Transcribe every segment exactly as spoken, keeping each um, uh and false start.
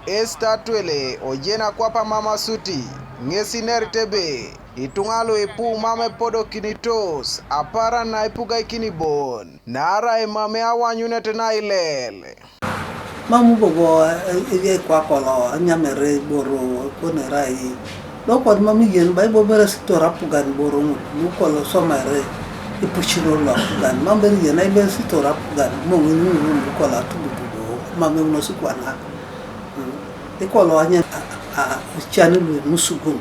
Esta Twele ojen akwap amamasuti, ŋes inerite ebe ituŋa luipu mam epodokinitos apaaran na ipugaikini bon, naarai mam eawanyunet nailel. Mam bobo ejai kwa kolo anyamere iboro konere ai. Lo kod mam iyen bai bobo eresitor apugan iboro ŋut lukolo somere ipucino lo apugan. Mam ber iyen ai beresitor apugan moŋ inyuŋ lukolo atubutubo mam eunos kwana. Ikolo anyam ican lu imusugun.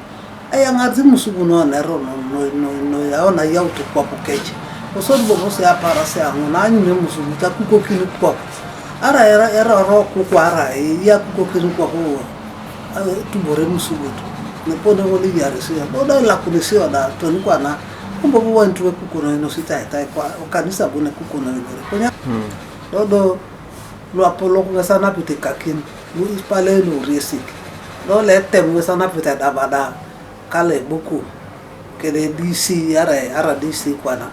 Ayaŋar imusugun onero no no no no yaona yaut kwap kec. Kosodi bobo si aparasi aŋun anyun emusugun takukokin kwap. Ara era era oro kuku ara iya kukokin kwap. Tubore emusugun. Nepone wol iyarisi. Bodo ilakunisi oda toni kwana. Kumbe bobo wantu ekukono ino sitaitai kwa kanisa bune kukono ino. Konya. Dodo luapolok ŋes anapit ikakin, lu ipale luresik, lo letem ŋes anapit edabada, kala ebuku, kede D C, arai ara D C kwana.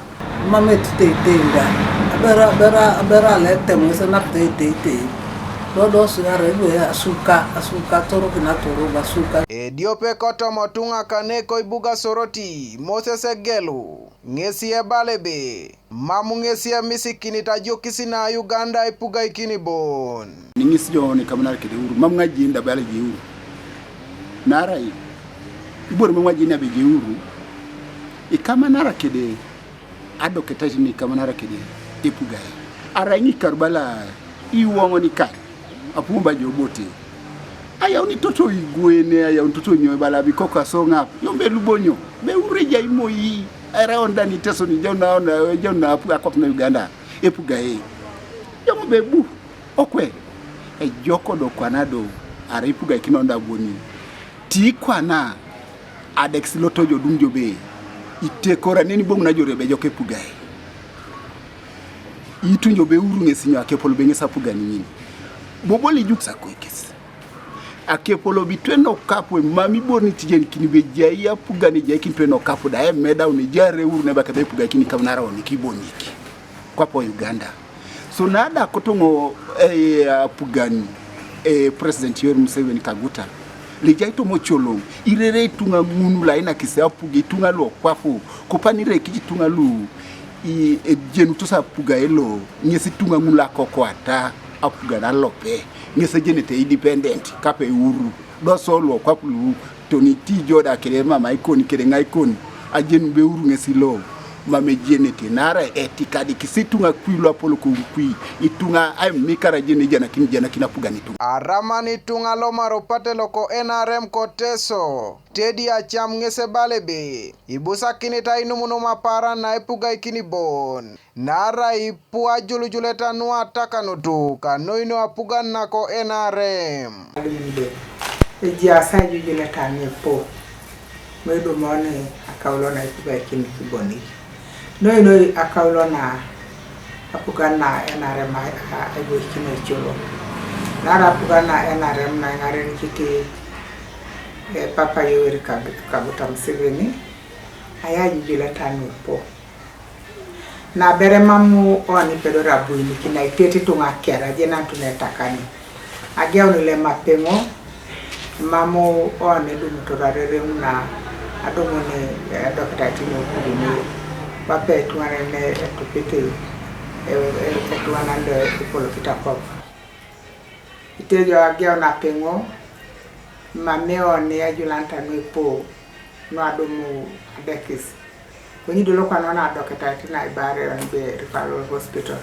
Mam etiteitei da, abera, abera, abera letem ŋes anapit eiteitei. Lodos ara iwe asuka, asuka torokina torub asuka. Ediope kotomo tuŋa kane koibuga Soroti, Moses Egelu, ŋesi ebala ebe, mam ŋesi emisikinit ajokis na Uganda ipugaikini bon. Niŋis jo nikamunar kede uru, mam ŋajin da bala je uru. Narai, ibore mam ŋajin abe je uru, ikamanara kede, adoketait nikamanara kede, ipugai. Arai ŋikar bala, iwoŋon ikar, apumo ba jo bote. Ayaun itoto igwene, ayaun itoto nyo bala bikoko asoŋap, yombe lubonyo, be ureja imoi. Era onda ni Teso ni jauna ona jauna apu akwap na Uganda epugae. Yomo be bu okwe ejoko do kwana do ara ipugae kinonda boni. Ti kwana adek siloto jo dum jo be itekora neni bomu na jore be joke pugae. Itunjo be uru ŋesi nyo akepol be ŋesi apugani ŋin. Boboli juk sakoikes. Akepolo bi tweno kapu emami bor ni tijen kini be jai apugan ejai kini tweno kapu da emeda uni jare uru neba kebe puga kini kamnara oni kiboniki. Kwapo Uganda. So nada kotongo eh, apugan eh, President Yoweri Museveni Kaguta. Lijai tomo cholong irere itunga ngunu la ina kise apuga itunga lo kwapo. Kopani re kiji itunga lu i ejenutos apuga elo ŋesi itunga ngunu la kokoata. Apugan alope ŋes ejenete independent kape uru do so luokwap lu toni ti jo da kede mama ikoni kede ŋa ikoni ajen be uru ŋes lo mam ejenete nara etikadikis ituŋa kui luapolok kui ituŋa aimikar ajen ejanakini janakin apugan ituŋa. Araman ituŋa lomar opate loko N R M ko Teso tedi acam ŋes ebala ebe ibusakinit ainumunum apaaran na ipugaikini bon. Naarai ipu ajulujuleta nuatakanutu kanoino apugan nako N R M. Adumunde ejiasa ejujuleta nepo moidumoni akaulo na ipugaikini kiboni. Noinoi akaulo na apugan na N R M aiboikino ecolo. Naarai apugan na N R M naiŋarenikiti eh, Papa Yoweri Kaguta Museveni aya ejujuleta nepo. Nabere mam oni pedori abuinikin aitiet ituŋa kere ajenantu netakani. Ageun lemapeŋo mam oni edumutor arereŋ na adumun edokitait nokudunio kwape etuŋanan etupit etuŋanan lo epolokit akop. Itejo ageun apeŋo mam oni ajulanit nuipu nuadumu adekis. Konyi do lokwana na adokita tina ibare on be referral hospital.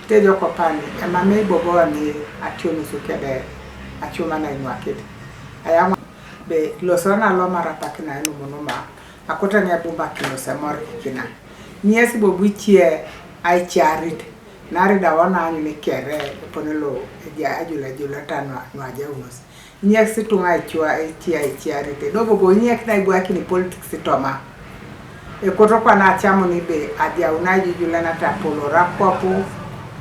Tejo kopani emame ibobo ni ationusu kede achuma na inwakit. Ayama be losona lomar apakina inumunuma akota ŋe bumbakino semor kina. Nyesi bobu ichie aicharit narida wana anyuni kere eponelo eja ajula jula tanwa nwajaunos. Inyekis ituŋa icua itia iciarite do bobo inyek na ibwakini politics toma. Ekoto kwana acamun ibe ajaun aijujulenat apolor akwap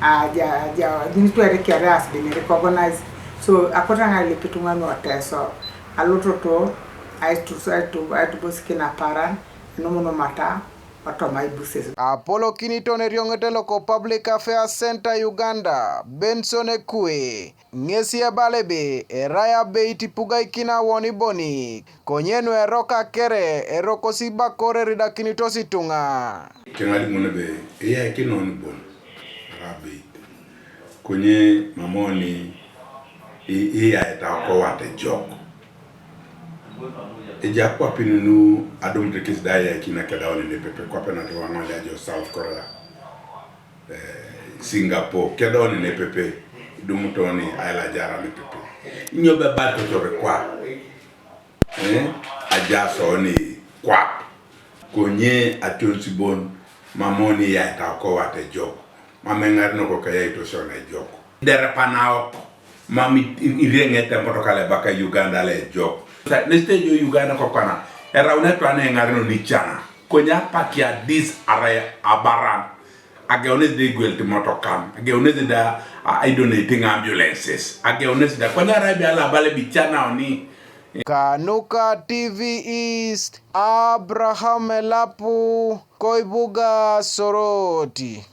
aja aja ajunitweri kere has been recognized. So akoto aŋa ailip ituŋa nuoteso alototo aitus aitu aitubosikin aparan enumunumata. Otomai buses. Apolokiniton erioŋet loko Public Affairs Center Uganda, Benson Ekue, ŋesi ebala ebe erai abeit ipugaikin awon ibonik, konye nu eroko kere erokosi bakor eridakinitos ituŋa. Keŋalimun ebe eyaikin awon bon, arai abeit. Konye mam oni i- iyaita okowat ejok. Ejai akwapin nu adumut kes da ayaikin akedaun nepepe, kwape nat waŋol ajo South Korea, eh, Singapore, kedaun nepepe, idumut oni ailajaran nepepe. Inyo bebatotor kwa? Eh, ajaas oni kwap. Konye ationis bon, mam oni iyaita okowat ejok. Mam eŋarenok keyaitos oni ejok. Iderepa naok, mam i- i- ireŋete emotoka lo ebaka Uganda lo ejok. Nesi ejo Uganda kokwana, eraun etwan eŋarenon icaŋa. Konye apakia dis arai abaran. Ageunes da igwelit imotokan. Ageunes da, a- idonate iŋ ambulances. Ageunes da, konye arai biala abala bica naoni. Kanuka T V East, Abraham Elapu, koibuga Soroti.